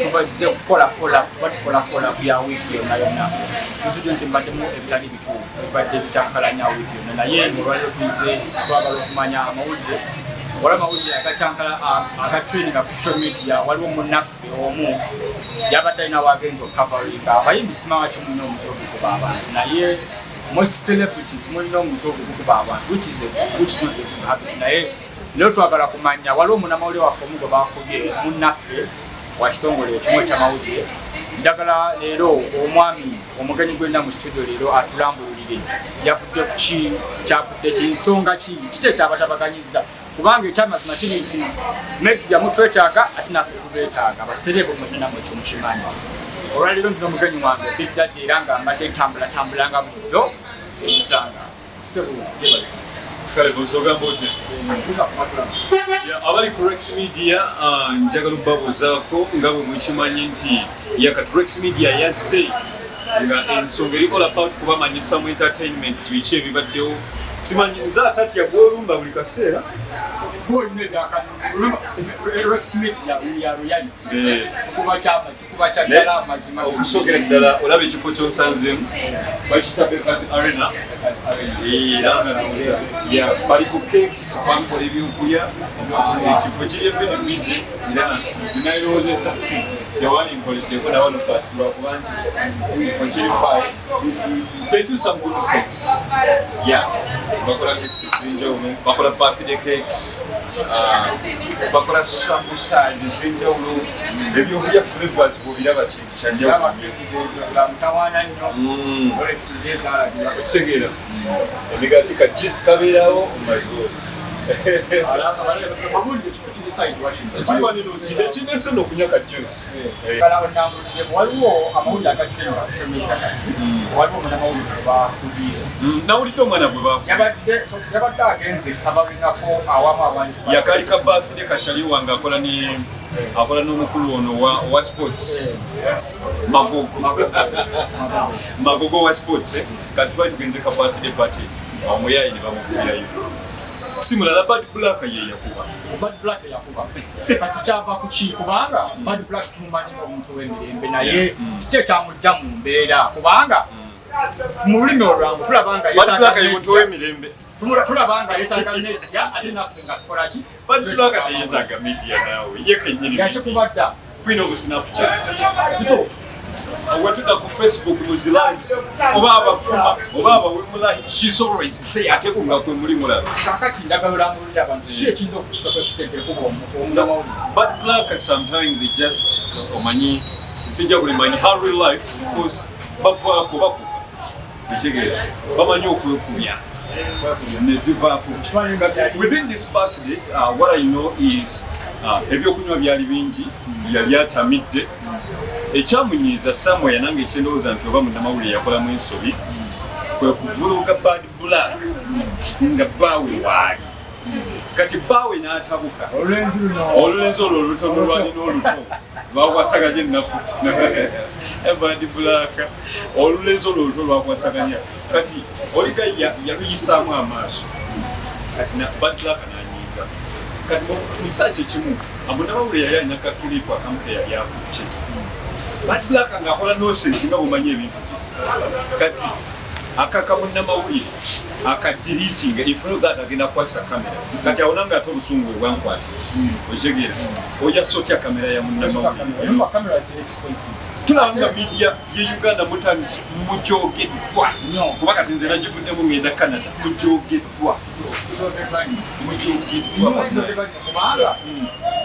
Tubazze kukola follow-up, tuba tukola follow-up ya wiiki yonna yonna. Tuzudde nti mbaddemu ebitali bituufu, ebibadde bitankalanya wiiki yonna, naye olwaliro tuzze twagala okumanya amawulire. Waliwo amawulire agakyankala, agatrendinga ku social media. Waliwo munnaffe omu yabadde alina wagenza okucoveringa abayimbi. Simawaki mulina omuze ogukuba abantu, naye most celebrities mulina omuze ogukuba abantu, which is not a good habit. Naye leero twagala kumanya, waliwo omunamawulire waffe omu gwe bakubye, munnaffe wa kitongole ekimu ekyamawulire. Njagala leero omwami omugenyi gwena mu studio leero atulambululire yavudde ku ki, kyavudde ki, nsonga ki, kiki ekyabatabaganyiza, kubanga ekyamazima kiri nti media mutwetaaga, ate naffe tubeetaaga. Abasereebo mwenna namwe ekyo mukimanyi. Olwaleero ndina omugenyi wange Big Daddy, era nga mbadde ntambulatambula nga bulijjo emusanga. Sebo, gyebale. Kale bw'osogamba otya? Buza kumatulamu. Yeah, abali ku Rex Media, njagala okubabuuzaako nga bwe mukimanyi nti yakati Rex Media yazze nga ensonga eri all about kubamanyisa mu entertainment biki ebibaddewo. Simanyi nze atatya gwolumba buli kaseera. Gwolina ebyakano. Rex Media ya reality. Tukuba kyama, tukuba kya ddala, amazima. Okusookera ddala, olaba ekifo kyonsanzeemu bakita Bakers Arena, era nga ndowooza, yeah, bali ku cakes, bakola ebyokulya. Ekifo kiri a bit busy, era zinairowoozeza tewali nkoleddeko nawano, but lwakuba nti ekifo kiri fine. They do some good cakes, yeah. Bakola cakes ez'enjawulo, bakola birthday cakes, bakola sambusas ez'enjawulo, ebyokulya flavors bwobiraba kintu kyanjawulo nnyo. Mutawaana nnyo. Rolex zezaalagirwa. Okitegeera, emigaati ka juice kabeerawo, oh my God. Mabulire, ekifo kiri side Washington. Kiwanino nti ekinese n'okunywa ka juice. Kala onambulire, waliwo amawulire agatrendinga ku social media kati. Waliwo omunamawulire bakubye. Nawulidde omwana gwe bakuba. Yabadde agenze coveringako awamu abantu. Yakali ka birthday kakyali wange, akola ne akola n'omukulu ono wa sports, Magogo. Magogo wa sports, eh. Kati twali tugenze ka birthday party, omuyayi ne bamukubirayo. Si mulala, Bad Black ye yakuba. Bad Black yakuba. Kati kyava ku ki? Kubanga Bad Black tumumanyi ng'omuntu w'emirembe, naye kiki ekyamujja mu mbeera? Kubanga mu lulimi olwangu tulaba nga Bad Black ye muntu w'emirembe. Tulaba nga yeetaaga media, ate naffe nga tukola ki? Bad Black teyetaaga media naawe, ye kennyini media. Yakikuba dda. Queen of Snapchat. Kituufu. Wetudda ku Facebook mu zi lives, oba abafuma oba abawemula, she's always there, ate nga kwe muli mulaba. Kakati njagala olambulire abantu kiki ekiyinza okutuusa ku extent ekuba omunamawulire. Bad Black sometimes it just, omanyi, sijja kulimanyi her real life, of course bavaako bakuba, ekitegeera bamanyi okwekubya nezivaako. Kati within this birthday, what I know is ebyokunywa byali bingi, yali atamidde. Ekyamunyiiza somewhere, nange ekyendowooza nti oba munnamawulire yakolamu ensobi, kwe kuvuluga Bad Black nga bbaawe waali. Kati bbaawe n'atabuka. Olulenzi luno. Olulenzi olwo olutono lwalina oluto lwakwasaganya ennaku zino. Bad Black olulenzi olwo oluto lwakwasaganya. Kati oliga yaluyisaamu amaaso, kati Bad Black n'anyiiga. Kati mu kiseera kyekimu munnamawulire yali alina kaclip akamu ke yali akutte Bad Black ng'akola nonsense, nga bw'omanyi ebintu bye. Kati akaka munnamawulire akadeletinga if not that agenda kukwasa kamera. Kati awo nange ate obusungu bwe bwankwatira, okitegeera, ojasa otya kamera ya munnamawulire? Remember, camera ziri expensive. Tulaba nga media ye Uganda mutandisi mujogeddwa. Nnyo. Kuba kati nze nagivuddemu ngenda Canada, mujogeddwa, mujogeddwa. Kubanga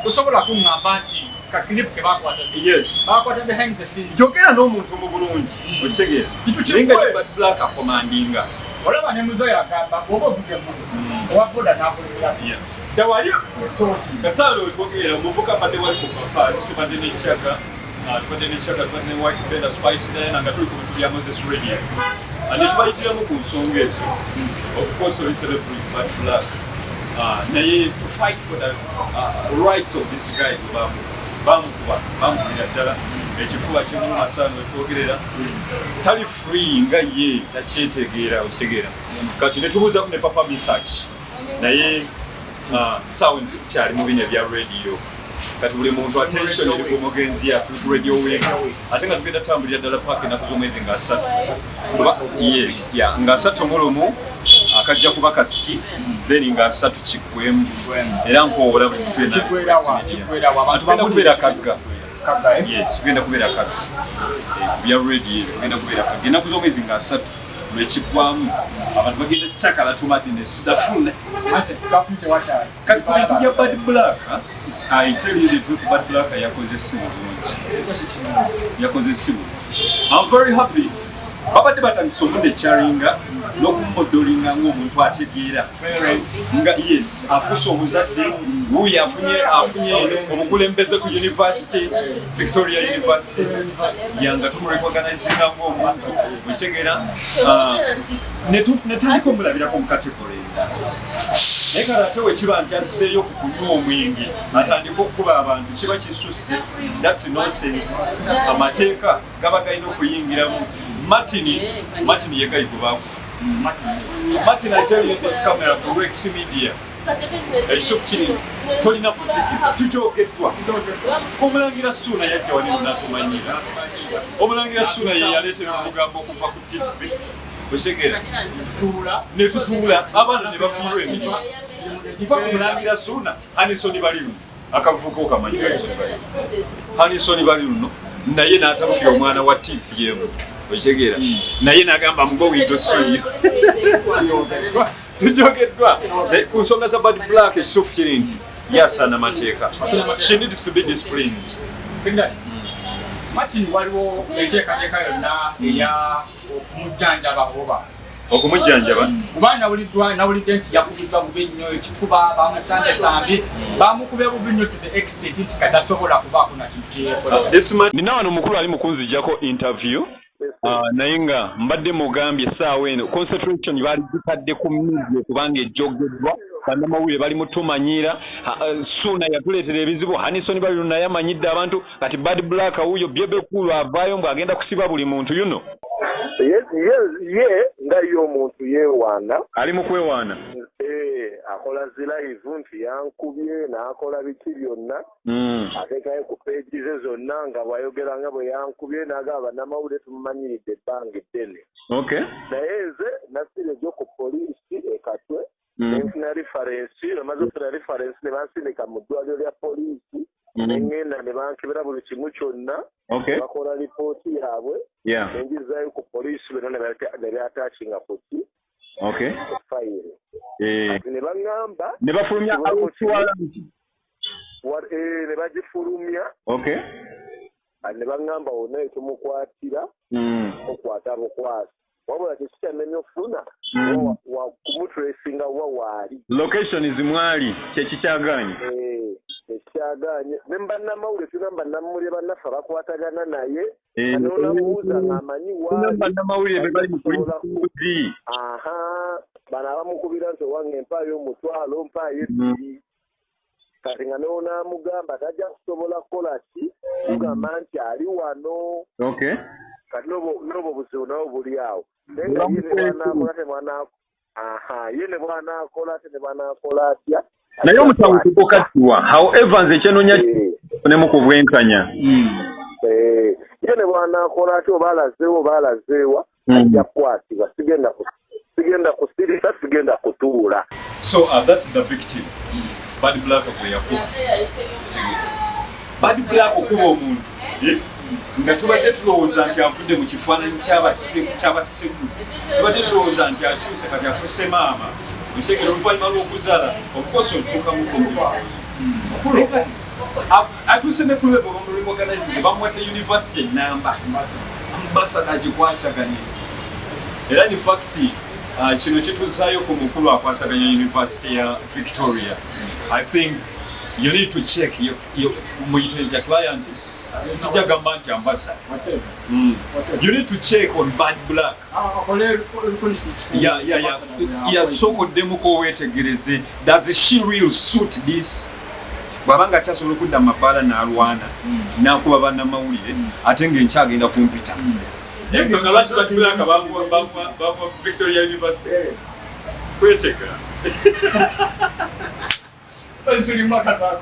tosobola kuŋŋamba nti kaclip ke bakwata, bakwata behind the scenes. Yogera n'omuntu mu bulungi, okitegeera. Kitu Naye nga kikwe. ye Bad Black acommandinga. Olaba ne muzeeyi agamba bw'oba ovuga emmotoka, owa boda n'akulemera, tewali sooti. Kasaano wetwogerera omuvuka mbadde wali ku papas, tubadde nekyaka, tubadde nekyaka, tubadde ne White Benda, Spice Diana, nga tuli ku bintu bya Moses Radio. Ne tubayitiramu ku nsonga ezo. Of course oli celebrate Bad Black, naye to fight for the rights of this guy gwe bamukuba, bamukubira ddala ekifuba kimu. Asaano wetwogerera tali free nga ye takyetegeera, okitegeera. Kati ne tubuuzaku ne Papa Misach, naye saawa eno tukyali mu bino ebya radio. Kati buli muntu attention eri ku mugenzi, ya tuli ku Radio Week, ate nga tugenda tambulira ddala paaka ennaku z'omwezi nga 30. Yes, yeah, nga 31 akajja kuba kasiki, then nga 30 kiggwemu. Era nkowoola buli muntu yenna. Kiggwerawa? Kiggwerawa? Abantu Tugenda kubeera Kagga. Kagga, eh? Yes, tugenda kubeera Kagga. Ku bya radio ebyo tugenda kubeera Kagga ennaku z'omwezi nga 30 lwekiggwamu. Abantu bagenda kyakala tumadness to the fullness. Ate kafu tewakyali. Kati ku bintu bya Bad Black, I tell you the truth, Bad Black yakoze si bulungi. Ekyo si kirungi. Yakoze si bulungi. I'm very happy. Babadde batandise omunekyaringa n'okumumodolinga ng'omuntu ategeera, nga yes, afuuse omuzadde wuuyo, afunye obukulembeze ku university, Victoria University, yanga tumurecognizinga ng'omuntu okitegeera. Netandika omulabirako mu category endala, naye kale ate wekiba nti azzeeyo ku kunywa omwenge, atandika okukuba abantu, kiba kisusse. That's nonsense. Amateeka gaba galina okuyingiramu. Martin yegayi gwe bakuba. Martin, I tell you in this camera ku Rex Media, ekituufu kiri nti tolina kuzikiza, tukyogeddwa. Omulangira Suuna yajja waneno natumanyira. Omulangira Suuna ye yaleetera olugambo okuva ku TV, okitegeera? Tuula. Ne tutuula, abaana ne bafiirwa emirimu. Nva ku mulangira Suuna, Hanison Baliruno, akavubuka okamanyi, Hanison Baliruno, Hanison Baliruno naye n'atabukira omwana wa TV emu, okitegeera? Naye n'agamba mugowinto suyo. Tukyogeddwa. Naye ku nsonga za Bad Black, ekituufu kiri nti yasaana mateeka. She needs to be disciplined. Bindali. Martin, waliwo enteekateeka yonna eya okumujjanjaba oba? Okumujjanjaba? Kuba nawulidde nti yakubiddwa bubi nnyo ekifuba, bamusambesambye, bamukubye bubi nnyo to the extent nti katasobola kubaako na kintu kyeyekolera. This man Nina wano omukulu ali mu kunzijjako interview. Naye nga mbadde mugambye essaawa eno concentration baali gitadde ku media kubanga ejjogeddwa, bannamawulire bali mutumanyiira. Suuna yatuleetera ebizibu, Hanison Baliru naye amanyidde abantu, kati Bad Black wuuyo Bebe Cool avaayo mbw'agenda kusiba buli muntu. Ye nga ye omuntu yeewaana. Ali mu kwewaana. Eh, akola zi live nti yankubye, n'akola biki byonna, ateekayo ku page ze zonna nga bw'ayogera nga bwe yankubye, n'agamba bannamawulire tumumanyiridde ebbanga eddene. Naye nze nasiira egyo ku poliisi e Katwe, nenfuna reference. Bamaze okufuna reference ne bansindika mu ddwaliro lya poliisi, neŋŋenda ne bankebera buli kimu kyonna, bakola lipooti yaabwe, nenjizaayo ku poliisi byonna ne byattachinga ku ki, fayiro. Kati ne baŋŋamba Ne bafulumya arrest warrant. Ne bagifulumya. Ne baŋŋamba wonna etumukwatira, mukwata bukwasi, wabula tekikyannemye okufuna wa kumutracinga wa waali. Location zimwali kyekikyagaanye. Eh, ekikyagaanye ne bannamawulire, tulina bannamawulire bannaffe abakwatagana naye, nonamubuuza ng'amanyi waali. Bannamawulire be bali mu kulikuzi. Aha, bano abamukubira nti owange mpaayo 500, mpaayo 2, kati nga nonaamugamba tajja kusobola kukola ki, kugamba nti ali wano. Kati n'obwo buzibu nabwo buli awo, naye nga ye ne bw'anaakola te aha, ye ne bw'anaakola ate ne bw'anaakola atya. Naye omusango tegukattiwa, however nze ekyenoonya nemu ku bwenkanya. Eh, ye ne bw'anaakola atya, oba alazeewa oba alazeewa, ajja kukwatibwa. Sigenda kusirika, sigenda kutuula. So that's the victim Bad Black gwe yakuba. Bad Black okuba omuntu, eh? Nga tubadde tulowooza nti avudde mu kifaananyi ky'abasegu, tubadde tulowooza nti akyuse, kati afuse maama, ekitegeera? Oluvannyuma lw'okuzaala, of course okyukamu ebirowoozo. Naye kati atuuse ne ku level bamurecognize, bamuwadde university enamba, ambassador agikwasaganye. Era in fact kino kituzaayo ku mukulu akwasaganya university ya Victoria. I think you need to check muyite nti client, sijja gamba nti ambassador. You need to check on Bad Black. Yeah, sokoddemuko weetegereze, does she real suit this? Bw'aba nga akyasobola okudda mu mabaala n'alwana n'akuba bannamawulire, ate ng'enkyagenda kumpita ensonga lwaki Bad Black bamuwa Victoria University kwetega. Sulimu akatwako.